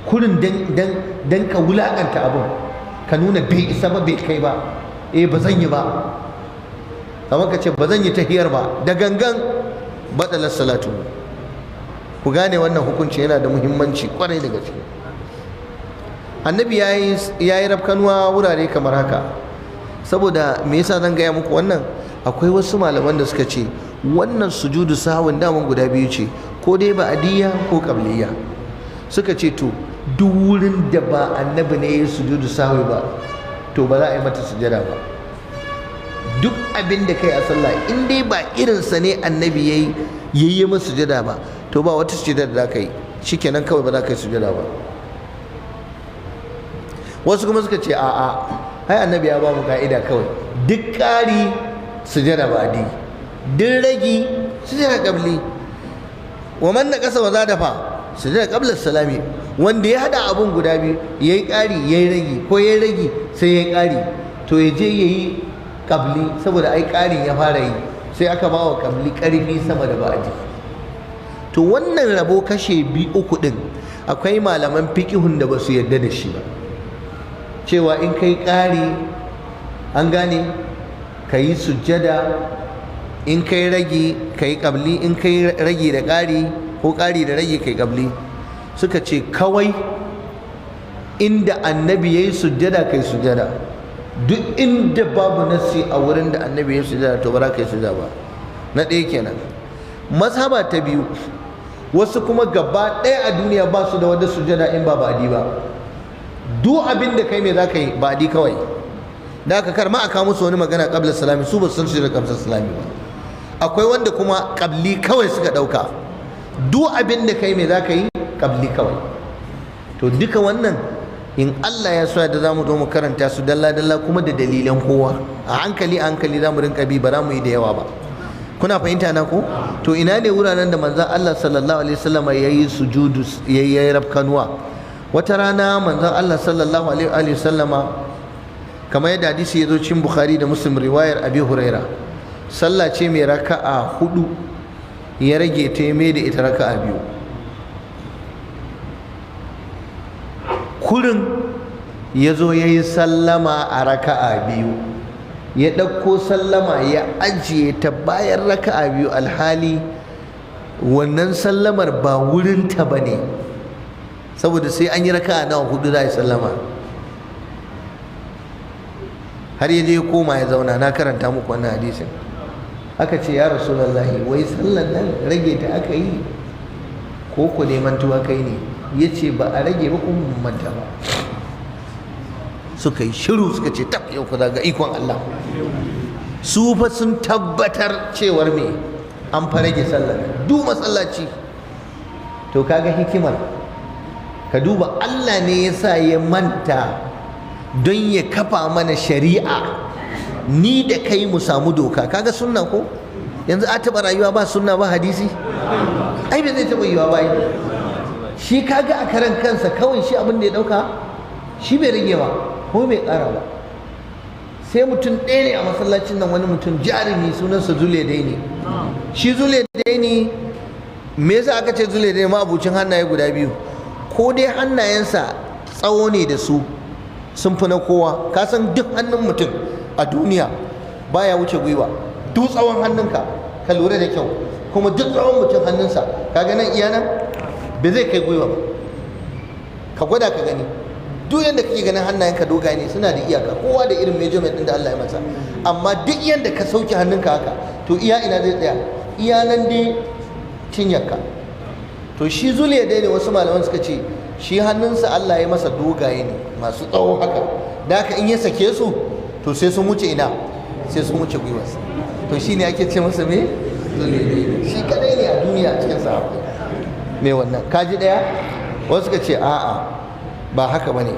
Kurin dan ka wulakanta abun, ka nuna bai isa ba, bai kai ba. Eh, ba zan yi ba. Kamar ka ce ba zan yi tahiyar ba da gangan, بطلت صلاته. Ku gane wannan hukunci yana da muhimmanci kwarai da gaske. Annabi ya yi rafkanuwa wurare kamar haka. Saboda me yasa zan gaya muku wannan? Akwai wasu malaman da suka ce wannan sujudu sahwin daman guda biyu ce, ko dai ba'adiyya ko qabliyya. Suka ce to, duk wurin da ba annabi ne ya sujudu sahwi ba, to ba za a yi mata sujada ba. Duk abin da kai a sallah, in dai ba irinsa ne annabi ya yi yi masa sujada ba, to ba wata sujada da za ka yi. Shikenan kawai, ba za ka yi sujada ba. Wasu kuma suka ce a'a, ai annabi ya ba mu ka'ida kawai: duk ƙari sujada ba'adi, duk ragi sujada qabli. ومن نقص وزاد fa سجد قبل السلام. Wanda ya hada abun guda biyu, yayi ƙari yayi ragi, ko yayi ragi sai yayi ƙari, to ya je yayi qabli, saboda ai ƙarin ya fara yi. Sai aka ba wa qabli ƙarfi sama da ba'adi. To wannan rabo kashe biyu uku din, akwai malaman fiqihun da ba su yarda da shi ba, cewa in kai ƙari, an gane, ka yi sujjada, in kai ragi ka yi ƙabli, in kai ragi da ƙari ko ƙari da ragi ka yi ƙabli. Suka ce kawai inda annabi ya yi sujjada, ka yi sujjada. Duk inda babu nassi a wurin da annabi ya yi sujjada, to ba za ka yi sujjada ba. Na ɗaya kenan. Mazhaba ta biyu, wasu kuma gaba ɗaya a duniya ba su da wata sujjada in ba ba'adi ba. Duk abin da kai, me za ka yi? Ba'adi kawai. Da aka kar ma a kawo musu wani magana قبل السلام, su ba su san sujjada قبل السلام ba. Akwai wanda kuma qabli kawai suka ɗauka. Duk abin da kai, me za ka yi? Qabli kawai. To duka wannan, in Allah ya so da zamu zo mu karanta su dalla dalla, kuma da dalilan kowa. A hankali a hankali zamu rinka bi, ba za mu yi da yawa ba. Kuna fahimta na ko? To ina ne wuraren da manzon Allah صلى الله عليه wasallam yayi sujudu, yayi rafkanuwa? Wata rana manzon Allah صلى الله عليه wasallama, kamar yadda hadisi ya zo cikin Bukhari da Muslim, riwayar Abi Huraira, sallah ce mai raka'a hudu, ya rage ta, mai da ita raka'a biyu. Kurin ya zo ya yi sallama a raka'a biyu, ya ɗauko sallama ya ajiye ta bayan raka'a biyu, alhali wannan sallamar ba wurinta ba ne, saboda sai an yi raka'a nawa? Hudu za a yi sallama. Har ya je ya koma ya zauna. Na karanta muku wannan hadisin. Aka ce, "Ya Rasulallahi, wai sallan nan rage ta aka yi ko ku neman tuwa kai ne?" Ya ce, "Ba a rage ba kuma manta ba." Suka yi shiru, suka ce, "Tab, yau ku ga ikon Allah." Su fa sun tabbatar cewar me? An fa rage sallar duk masallaci. To kaga hikimar, ka duba, Allah ne ya sa ya manta don ya kafa mana shari'a, ni da kai mu samu doka. Kaga sunna ko? Yanzu a taɓa rayuwa ba sunna, ba hadisi? Ai bai zai taɓa yiwa ba. Shi kaga a karan kansa kawai, shi abin da ya ɗauka, shi bai rage ba ko bai ƙara ba. Sai mutum ɗaya ne a masallacin nan, wani mutum jarumi, sunansa Zuliyadaini. Shi Zuliyadaini, me yasa aka ce Zuliyadaini? Ma abucin hannaye guda biyu. Ko dai hannayensa tsawo ne da su, sun fi na kowa. Ka san duk hannun mutum a duniya baya wuce gwiwa, duk tsawon hannunka, ka lura da kyau. Kuma duk tsawon mutum hannunsa, ka ga nan iya nan, ba zai kai gwiwa ba. Ka gwada ka gani, duk yadda kake ganin hannayenka dogaye ne, suna da iyaka. Kowa da irin measurement din da Allah ya masa. Amma duk yadda ka sauke hannunka haka, to iya ina zai tsaya? Iya nan dai cinyarka. To shi Zuliyadaini, wasu malaman suka ce shi hannunsa Allah ya masa dogaye ne masu tsawo haka, da haka in ya sake su, to sai sun wuce ina? Sai sun wuce gwiwarsa. To shi ne ake ce masa me? Zuliyadaini. Shi kadai ne a duniya a cikin sahabbai me wannan. Kaji daya. Wasu suka ce a'a, ba haka bane,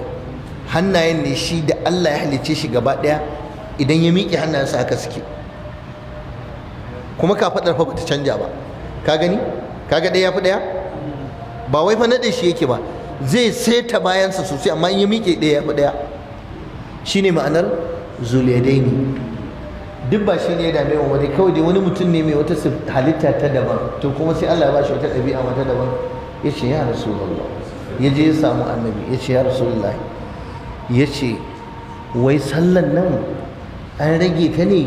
hannayen ne shi da Allah ya halicce shi gaba daya, idan ya miƙe hannayensa haka suke, kuma kafaɗar fa bata canja ba. Ka gani? Kaga ɗaya ya fi ɗaya. Ba wai fa naɗe shi yake ba, zai seta bayansa sosai, amma in ya miƙe, ɗaya ya fi ɗaya. Shine ma'anar Zuliyadaini. Duk ba shi ne ya dame mu dai, kawai dai wani mutum ne mai wata halitta ta daban. To kuma sai Allah ya ba shi wata ɗabi'a wata daban. Ya ce, "Ya Rasulullah, Ya je ya samu annabi, ya ce ya Rasulullahi, ya ce wai sallan nan an rage ta ne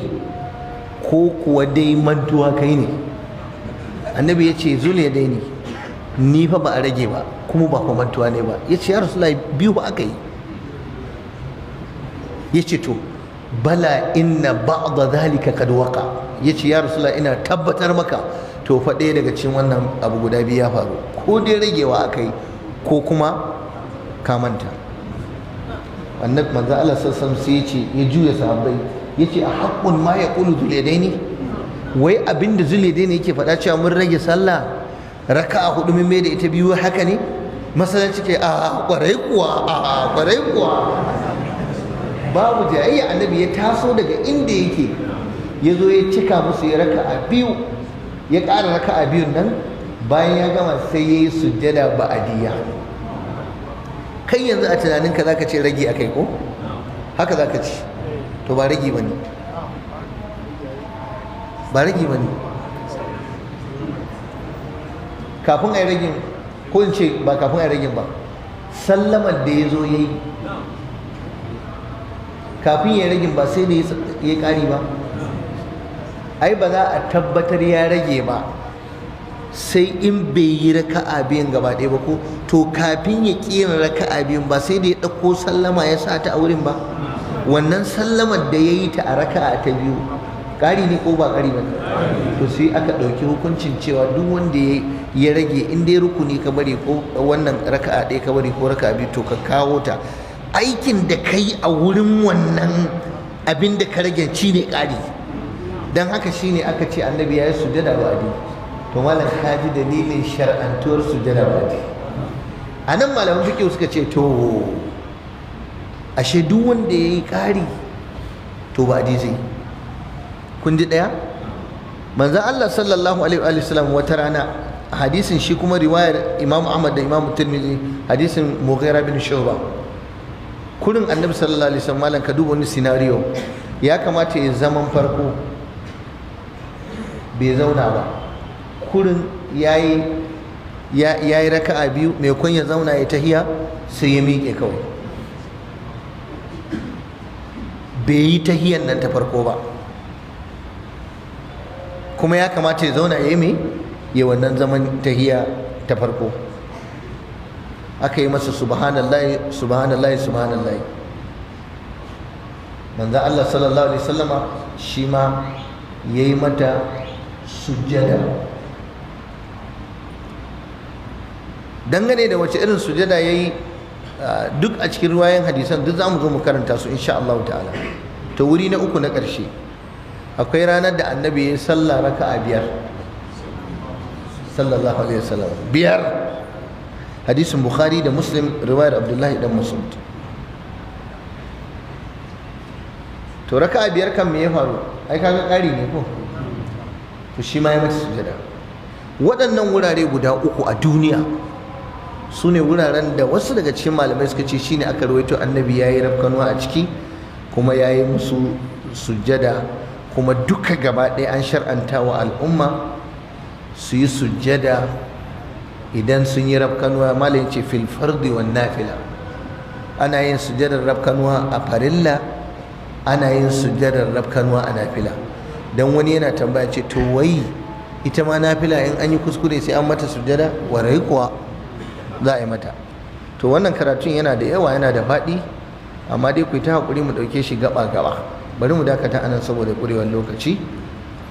ko kuwa dai mantuwa kai ne? Annabi ya ce Zuliyadaini, ni fa ba a rage ba kuma ba fa mantuwa ne ba. Ya ce ya Rasulullahi, biyu ba aka yi. Ya ce to bala inna ba'da dhalika kad waqa. Ya ce ya Rasulullahi, ina tabbatar maka to fa ɗaya daga cikin wannan abu guda biyu ya faru, ko dai ragewa aka yi ko kuma ka manta. Annabi manzo Allah sallallahu alaihi wasallam sai ya ce, ya juya sahabbai ya ce a haqqun ma yaqulu Zuliyadaini, wai abinda Zuliyadaini yake faɗa cewa mun rage sallah raka'a hudu mun mai da ita biyu, haka ne? Masallaci ke a kwarai kuwa, a kwarai kuwa, babu jayayya. Annabi ya taso daga inda yake ya zo ya cika musu ya raka'a biyu, ya ƙara raka'a biyun nan. Bayan ya gama sai ya yi sujjada ba'adiyya. Kai yanzu a tunaninka zaka ce rage akai ko haka zaka ce? To ba rage bane, ba rage bane. Kafin a yi ragin, ko in ce ba kafin a yi ragin ba, sallamar da ya zo ya yi kafin ya ragin ba sai da ya ƙari ba. Ai ba za a tabbatar ya rage ba sai in bai yi raka'a biyun gaba ɗaya ba ko? To kafin ya ƙira raka'a biyun ba sai da ya ɗauko sallama ya sa ta a wurin ba? Wannan sallamar da ya yi ta a raka'a ta biyu ƙari ne ko ba ƙari ba? To sai aka ɗauki hukuncin cewa duk wanda ya rage, in dai rukuni ka bari ko wannan raka'a ɗaya ka bari ko raka'a biyu, to ka kawo ta. Aikin da ka yi a wurin wannan abin da ka rage shi ne ƙari. Don haka shi ne aka ce annabi ya yi sujada ba'adi. To malam, ka ji dalilin shar'antuwar sujada ba'adi. A nan malaman fiqh suka ce to ashe duk wanda ya yi ƙari to ba'adi zai. Kun ji ɗaya? Manzon Allah sallallahu alaihi wa sallam wata rana, hadisin shi kuma riwayar Imam Ahmad da Imam Tirmidhi, hadisin Mughira bin Shu'ba, kurin annabi sallallahu alaihi wasallam, malam ka duba wani scenario, ya kamata ya zaman farko bai zauna ba. Kurin yayi yayi raka'a biyu, mai kun ya zauna ya tahiya sai ya miƙe kawai, bai yi tahiyan nan ta farko ba. Kuma ya kamata ya zauna ya yi mai ya wannan zaman tahiya ta farko. Aka yi masa subhanallahi, subhanallahi, subhanallahi. Manzon Allah sallallahu alaihi wasallama shi ma ya yi mata sujjada. Dangane da wace irin sujjada ya yi, duk a cikin ruwayan hadisan duk za mu zo mu karanta su insha Allah ta'ala. To wuri na uku na ƙarshe, akwai ranar da annabi ya sallah raka'a biyar sallallahu alaihi wasallam, biyar. Hadisin Bukhari da Muslim, riwayar Abdullahi dan Mas'ud. To raka'a biyar kan me ya faru? Ai kaga ƙari ne ko? To shi ma ya mata sujada. Waɗannan wurare guda uku a duniya su ne wuraren da wasu daga cikin malamai suka ce shine aka rawaito annabi ya yi rafkanuwa a ciki kuma ya yi musu sujada. Kuma duka gaba ɗaya an shar'anta wa al'umma su yi sujada idan sun yi rafkanuwa. Malam ce fil fardi wan nafila, ana yin sujadar rafkanuwa a farilla, ana yin sujadar rafkanuwa a nafila. Dan wani yana tambaya ce to wai ita ma nafila in an yi kuskure sai an mata sujada? Warai kuwa, za a yi mata. To wannan karatun yana da yawa, yana da faɗi, amma dai ku yi ta haƙuri mu ɗauke shi gaba gaba. Bari mu dakata anan saboda ƙurewar lokaci.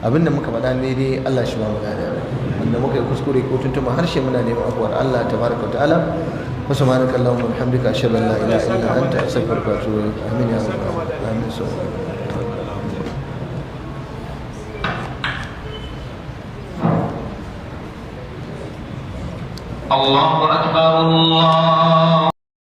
Abinda muka faɗa ne dai Allah shi ba mu gada, wanda muka yi kuskure ko tuntuma harshe muna neman afuwar Allah tabaraka wa ta'ala. Wa subhanaka allahumma wa bihamdika, ashhadu an la ilaha illa anta, astaghfiruka wa atubu ilaik. Amin ya rabbal alamin. الله أكبر الله.